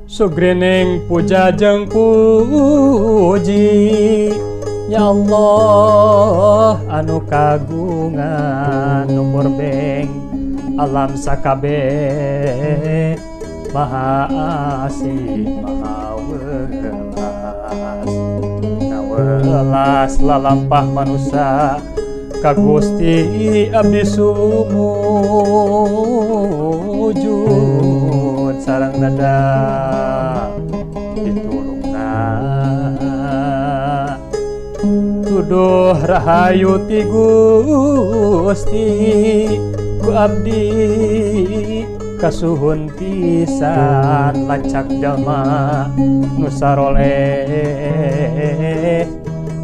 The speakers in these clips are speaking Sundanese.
Sugrining puja jeung puji, ya Allah, anu kagungan murbeng alam sakabeh, Maha Asih, Maha Welas. Ngawelas lalampah manusa ka Gusti, abdi sumujud sareng nada ditulungna. Tuduh rahayu ti Gusti ku abdi kasuhun pisan. Lacak jalma nu saroleh,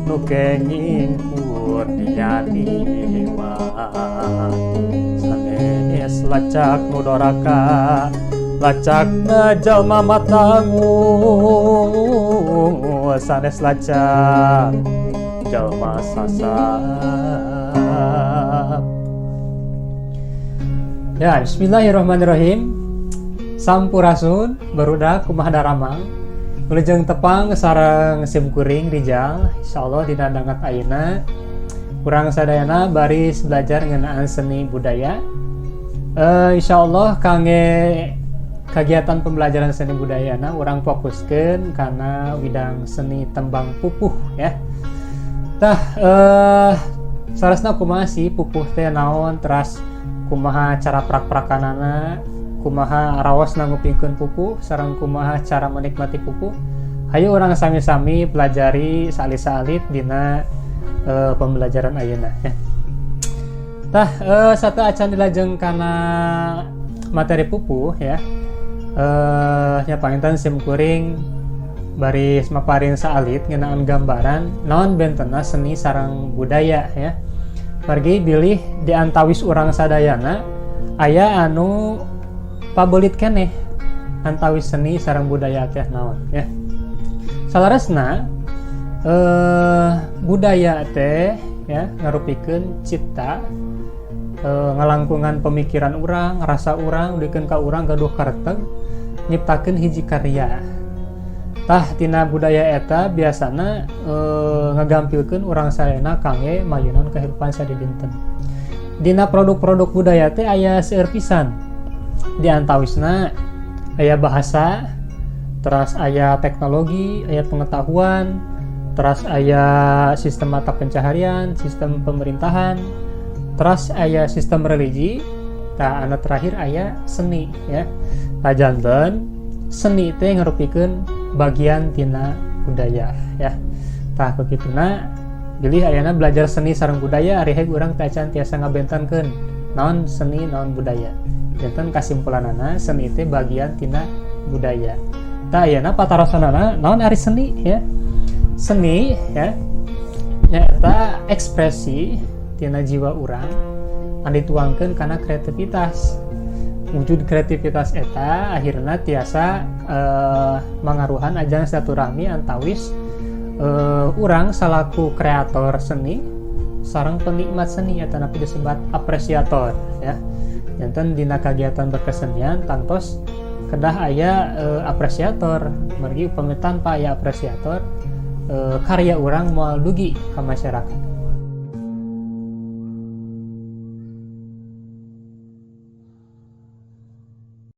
nu kenging kurnia nikmat, sanes lacak nu doraka, lacakna jalma matangu, sanes lacak jalma sasab. Ya, bismillahirrahmanirrahim. Sampurasun, barudak, kumaha daramang? Wilujeng tepang sareng sim kuring Rijal. Insyaallah dina danget ayeuna urang sadayana baris belajar ngeunaan seni budaya. Insyaallah kangge kegiatan pembelajaran seni budayana urang fokuskeun kana widang seni tembang pupuh ya. Tah, sarasna kumaha sih pupuh teh naon, teras kumaha cara prak-prakanana, kumaha raosna ngupingkeun pupuh, sareng kumaha cara menikmati pupuh? Hayu urang sami-sami pelajari saalit-saalit dina pembelajaran ayeuna ya. Tah, sateuacan dilajeng kana materi pupuh ya, nya panginten sim kuring baris maparin saalit ngeunaan gambaran naon bentena seni sareng budaya ya. Margi bilih di antawis urang sadayana aya anu pabelit keneh antawis seni sareng budaya teh naon ya. Salaresna, budaya teh ya ngarupikeun cipta, ngalangkungan pemikiran urang, rasa urang, dugikeun ka urang gaduh kareteg nyiptakeun hiji karya. Tah, tina budaya eta biasana ngagampilkeun urang sadayana kangge mayunan kehidupan sadidinten. Dina produk-produk budaya teh aya seueur pisan, di antawisna aya bahasa, teras aya teknologi, aya pengetahuan, teras aya sistem mata pencaharian, sistem pemerintahan, teras aya sistem religi. Tah, anu terakhir aya seni ya. Tah, janten seni teh ngarupikeun bagian tina budaya ya. Tah, begituna bilih ayana belajar seni sareng budaya, ari urang teh acan tiasa ngabentenkeun naon seni, naon budaya. Janten kasimpulanana seni teh bagian tina budaya. Tah, ayeuna patarosanana, naon ari seni ya? Seni ya nyaeta ekspresi tina jiwa urang anu dituangkeun kana kreativitas. Wujud kreativitas eta akhirna tiasa mangaruhan ajang silaturahmi antawis urang salaku kreator seni sareng penikmat seni atanapi disebat apresiator ya. Janten dina kagiatan berkesenian tangtos kedah aya apresiator, margi upami tanpa aya apresiator, karya urang moal dugi ka masyarakat.